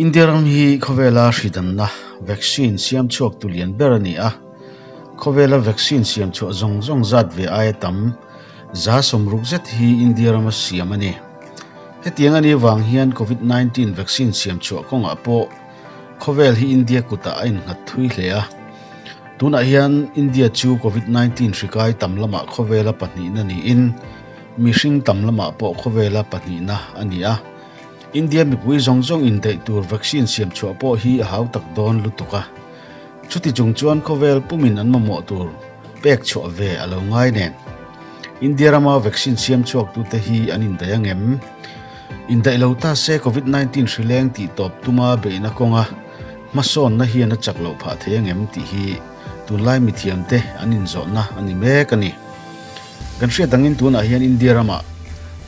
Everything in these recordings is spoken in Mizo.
India ram hi khawvela hridanna vaccine siam chhuak tu lian ber a ni a. Khawvela vaccine siam chhuah zawng zawng zat ve aia tam 60% zet hi India rama siam a ni. Hetiang a nih vang hian Covid 19 vaccine siam chhuah kawngah pawh khawvel hi India kutah a innghat thui hle a. Tunah hian India chu Covid 19 hri kai tam lamah khawvela pahnihna niin mihring tam lamah pawh khawvela pahnihna a ni a. India mipui zawng zawng indaih tur vaccine siam chhuah pawh hi a hau tak dawn lutuk a. Chuti chung chuan khawvel pumin an mamawh tur pek chhuah ve a lo ngai nen. India rama vaccine siam chhuak tute hi an indaih angem? Indaih lo ta se Covid 19 hri leng tih tawp tuma beihna kawnga hmasawnna hian a chak loh phah thei angem tih hi tunlai mithiamte an inzawhna a ni mek a ni. Kan hriat angin tunah hian India ramah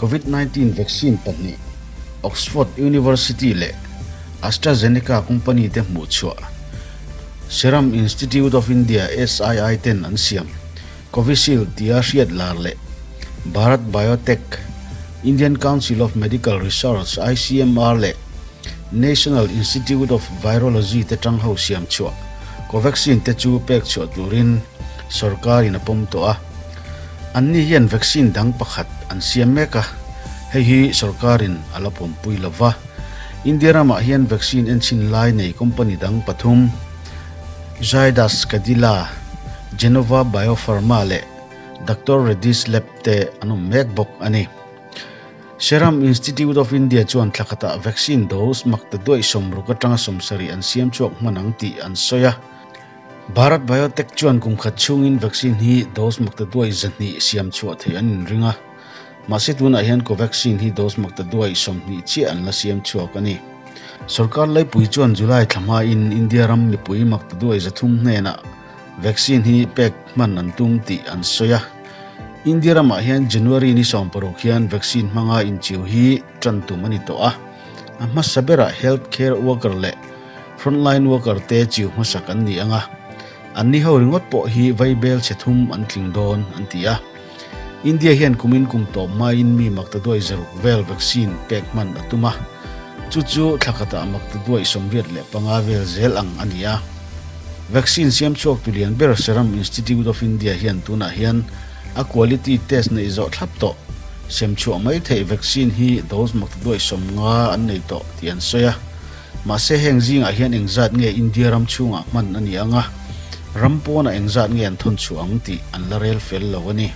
Covid 19 vaccine pahnih Oxford University leh AstraZeneca company te hmuh chhuah Serum Institute of India, SII, ten an siam Covishield tia hriat lar leh Bharat Biotech, Indian Council of Medical Research, ICMR, leh National Institute of Virology te tang ho siam chhuah Covaxin te chu pek chhuah turin sorkarin a pawm tawh a. Anni hian vaccine dang pakhat an siam mek a, hei hi sorkarin a la pawmpui lo va. India ramah hian vaccine enchhin lai nei company dang pathum, Zydus Cadila, Gennova Biopharma leh Doctor Reddy's Lab te an awm mek bawk a ni. Serum Institute of India chuan thla khatah vaccine dose makta duaih 60 atanga 70 an siam chhuak hman ang tih an sawi a. Bharat Biotech chuan kum khat chhungin vaccine hi dose makta duaih 200 siam chhuah theih an inring a. Mahse tunah hian Covaxin hi dose makta duaih 20 chiah an la siam chhuak a ni. Sorkar laipui chuan July thla hmain India ram mipui makta duaih 300 hnenah vaccine hi pek hman an tum tih an sawi a. India ramah hian January ni 16 hian vaccine hmanga inchiu hi tan tum a ni tawh a. A hmasa berah health care worker leh frontline worker te chiu hmasak an ni anga. An ni ho ringawt pawh hi vaibel chhe thum an tling dawn an ti a. India hian kumin kum tawp hmain mi makta duaih 600 vel vaccine pek hman a tum a. Chu chu thla khatah makta duaih 85 vel zel ang a ni a. Vaccine siam chhuak tu lian ber Serum Institute of India hian tunah hian a quality test neih zawh thlap tawh. Sem chhuah mai theih vaccine hi dose makta duaih 50 an nei tawh tih an sawi a. Mahse heng zingah hian engzat nge India ram chhungah hman a ni anga, ram pawnah engzat nge an thawn chhuah ang tih an la rel fel lo a ni.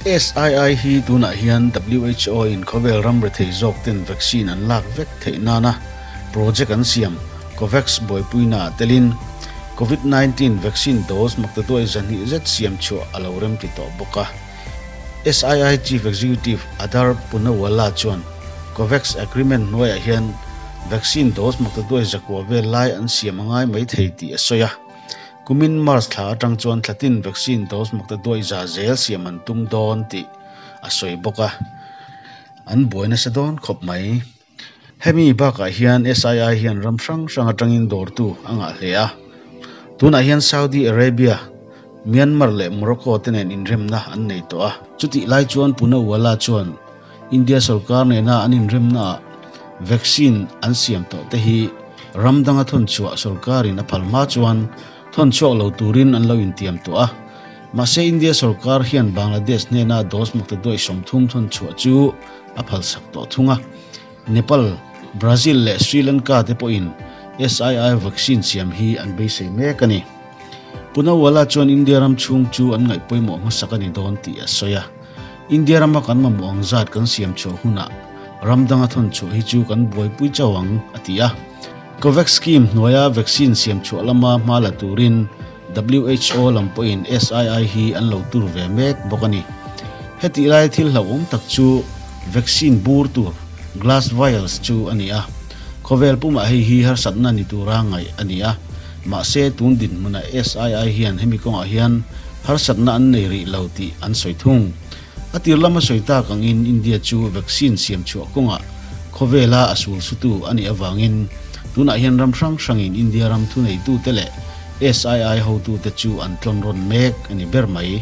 SII hi tunah hian WHO in khawvel ram rethei zawk ten vaccine an lak vek theih nana project an siam COVAX buaipuina ah telin Covid 19 vaccine dose makta duaih 200 zet siam chhuah a lo remti tawh bawk a. SII Chief Executive Adar Poonawalla chuan COVAX agreement hnuaiah hian vaccine dose makta duaih 900 vel lai an siam a ngai mai thei tih a sawi a. Kumin March thla atang chuan thlatin vaccine dose makta duaih 100 zel siam an tum dawn tih a sawi bawk a. An buai nasa dawn khawp mai. Hemi bakah hian SII hian ram hrang hrang atangin dawrtu a ngah hle a. Tunah hian Saudi Arabia, Myanmar leh Morocco te nen inremna an nei tawh a. Chutih lai chuan Poonawalla chuan India sorkar nena an inremnaah vaccine an siam tawh te hi ram danga thawn chhuah sorkarin a phal hma chuan thawn chhuak lo turin an lo intiam tawh a. Mahse India sorkar hian Bangladesh hnena dose makta duaih 30 thawn chhuah chu a phalsak tawh thung a. Nepal, Brazil leh Sri Lanka te pawhin SII vaccine siam hi an beisei mek a ni. Poonawalla chuan India ram chhung chu an ngaih pawimawh hmasak a ni dawn tih a sawi a. India rama kan mamawh ang zat kan siam chhuah hunah ram danga thawn chhuah hi chu kan buaipui chauh ang, a ti a. COVAX scheme hnuaia vaccine siam chhuah lama hma la turin WHO lam pawhin SII hi an lo tur ve mek bawk a ni. Hetih lai thil hlauhawm tak chu vaccine bur tur glass vials chu a ni a. Khawvel pumah hei hi harsatna ni tura ngaih a ni a. Mahse tun dinhmunah SII hian hemi kawngah hian harsatna an nei rih lo tih an sawi thung. A tir lama sawi tak angin India chu vaccine siam chhuah kawngah khawvela a sul sutu a nih avangin tunah hian ram hrang hrangin India ram thuneitute leh SII hotute chu an tlawn rawn mek a ni ber mai.